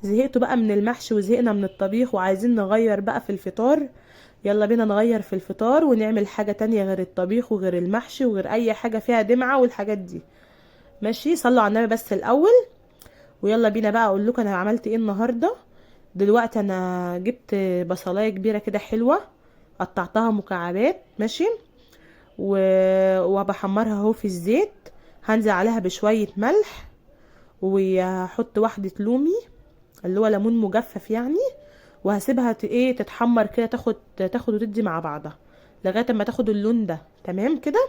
زهقتوا بقى من المحشي وزهقنا من الطبيخ وعايزين نغير بقى في الفطار. يلا بينا نغير في الفطار ونعمل حاجة تانية غير الطبيخ وغير المحشي وغير اي حاجة فيها دمعة والحاجات دي. ماشي، صلوا على النبي بس الاول، ويلا بينا بقى اقول لكم انا عملت ايه النهاردة. دلوقتي انا جبت بصلاية كبيرة كده حلوة، قطعتها مكعبات، ماشي، وبحمرها اهو في الزيت. هنزل عليها بشوية ملح، وهحط واحدة لومي اللي هو ليمون مجفف يعني، وهسيبها تتحمر كده، تاخد وتدي مع بعضها لغاية اما تاخد اللون ده. تمام كده.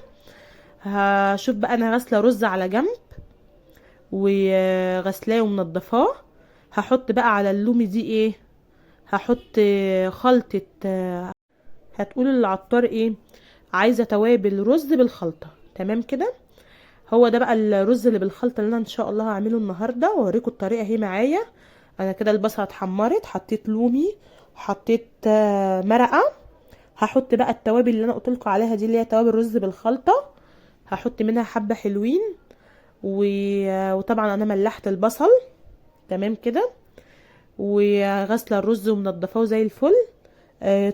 هشوف بقى، انا غاسلة رز على جنب وغسلاه ومنضفاه. هحط بقى على اللومي دي ايه، هحط خلطة. هتقول للعطار ايه، عايزة توابل رز بالخلطة. تمام كده. هو ده بقى الرز اللي بالخلطة اللي انا ان شاء الله هعمله النهاردة، واوريكم الطريقة اهي معايا. انا كده البصلة اتحمرت، حطيت لومي، حطيت مرقة. هحط بقى التوابل اللي انا قلت لكم عليها دي، اللي هي توابل رز بالخلطة، هحط منها حبة حلوين. وطبعا انا ملحت البصل. تمام كده. وغاسله الرز ومنضفاه زي الفل.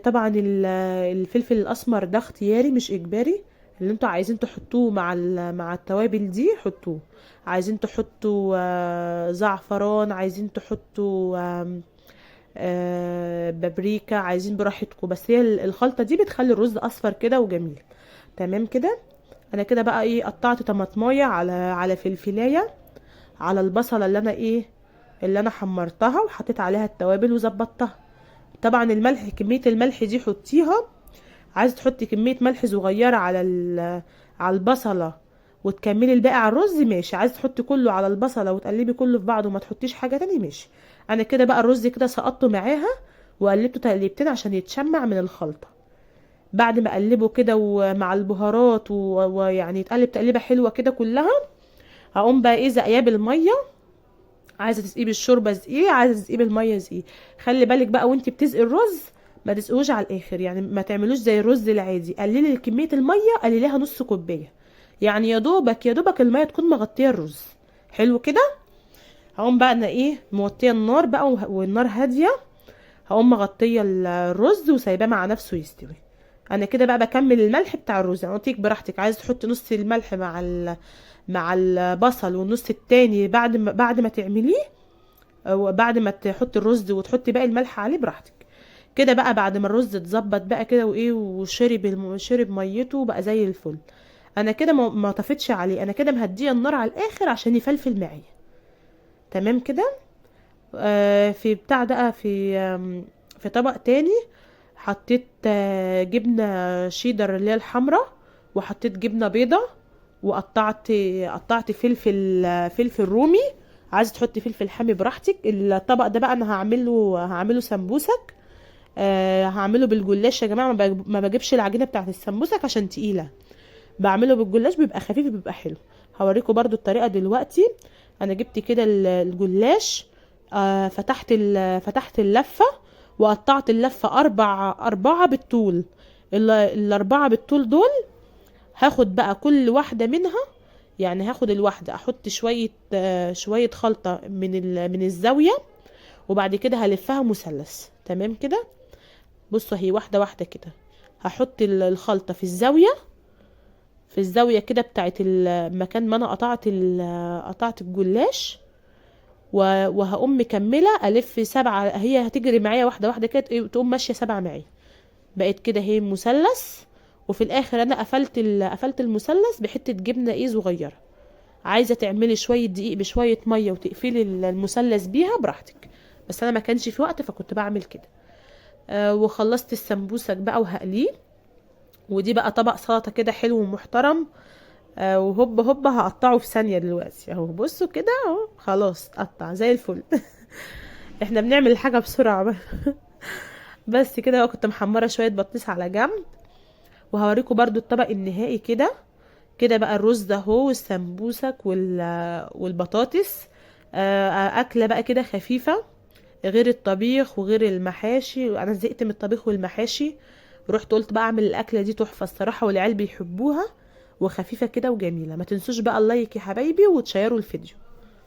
طبعا الفلفل الاسمر ده اختياري مش اجباري، اللي انتوا عايزين تحطوه مع التوابل دي حطوه. عايزين تحطوا زعفران، عايزين تحطوا بابريكا، عايزين براحتكم، بس هي الخلطة دي بتخلي الرز اصفر كده وجميل. تمام كده. انا كده بقى قطعت طماطمايه على فلفلايه، على البصله اللي انا حمرتها وحطيت عليها التوابل وظبطتها. طبعا الملح، كمية الملح دي حطيها، عايزه تحطي كمية ملح صغيرة على البصله وتكملي الباقي على الرز، ماشي. عايزه تحطي كله على البصله وتقلبي كله في بعضه وما تحطيش حاجة تاني، ماشي. انا كده بقى الرز كده سقطته معاها وقلبته تقليبتين عشان يتشمع من الخلطة. بعد ما اقلبه كده ومع البهارات ويعني يتقلب تقليبه حلوة كده كلها، هقوم بقى زقياه بالمية. عايزه تسقيه بالشوربه سقيه، عايزه تسقيه بالمية سقيه. خلي بالك بقى وانتي بتسقي الرز ما تسقوش على الاخر، يعني ما تعملوش زي الرز العادي. قللي كمية المية، قلليها نص كوباية، يعني يا دوبك يا دوبك المية تكون مغطيه الرز. حلو كده. هقوم بقى انا موطيه النار بقى والنار هادية. هقوم مغطيه الرز وسايباه مع نفسه يستوي. انا كده بقى بكمل الملح بتاع الرز، يعني قلت لك براحتك، عايزه تحطي نص الملح مع البصل والنص التاني بعد ما تعمليه، او بعد ما تحطي الرز وتحطي باقي الملح عليه براحتك. كده بقى بعد ما الرز اتظبط بقى كده وشرب شرب ميته بقى زي الفل. انا كده ما طفتش عليه، انا كده مهديه النار على الاخر عشان يفلفل معايا. تمام كده. في بتاع ده، في طبق تاني حطيت جبنه شيدر اللي هي الحمراء، وحطيت جبنه بيضة، وقطعت فلفل رومي. عايزه تحطي فلفل حامي براحتك. الطبق ده بقى انا هعمله سمبوسك. هعمله بالجلاش يا جماعة، ما بجيبش العجينة بتاعت السمبوسك عشان تقيلة، بعمله بالجلاش بيبقى خفيف بيبقى حلو. هوريكم برضو الطريقة دلوقتي. انا جبت كده الجلاش، فتحت اللفة وقطعت اللفة 4 بالطول. ال4 بالطول دول هاخد بقى كل واحدة منها، يعني هاخد الواحدة احط شوية خلطة من الزاوية، وبعد كده هلفها مثلث. تمام كده. بصوا هي واحدة واحدة كده، هحط الخلطة في الزاوية، في الزاوية كده بتاعت المكان ما انا قطعت الجلاش، وهقوم مكملة الف 7. هي هتجري معايا واحدة واحدة كده، تقوم ماشية 7 معايا. بقت كده هي مثلث، وفي الاخر انا قفلت المثلث بحتة جبنة صغيرة. عايزة تعملي شوية دقيق بشوية مية وتقفلي المثلث بيها براحتك، بس انا ما كانش في وقت فكنت بعمل كده. وخلصت السمبوسك بقى وهقليه. ودي بقى طبق سلطة كده حلو ومحترم. وهوب هوب هقطعه في ثانية دلوقتي اهو. بصوا كده اهو، خلاص اتقطع زي الفل. احنا بنعمل الحاجة بسرعة بقى. بس كده بقى كنت محمرة شوية بطاطس على جنب، وهوريكم برضو الطبق النهائي كده. كده بقى الرز ده اهو، والسمبوسك والبطاطس. اكلة بقى كده خفيفة، غير الطبيخ وغير المحاشي. انا زهقت من الطبيخ والمحاشي، رحت قلت بقى اعمل الاكلة دي تحفة الصراحة، والعيال بيحبوها وخفيفة كده وجميلة. ما تنسوش بقى اللايك يا حبايبي، وتشيروا الفيديو.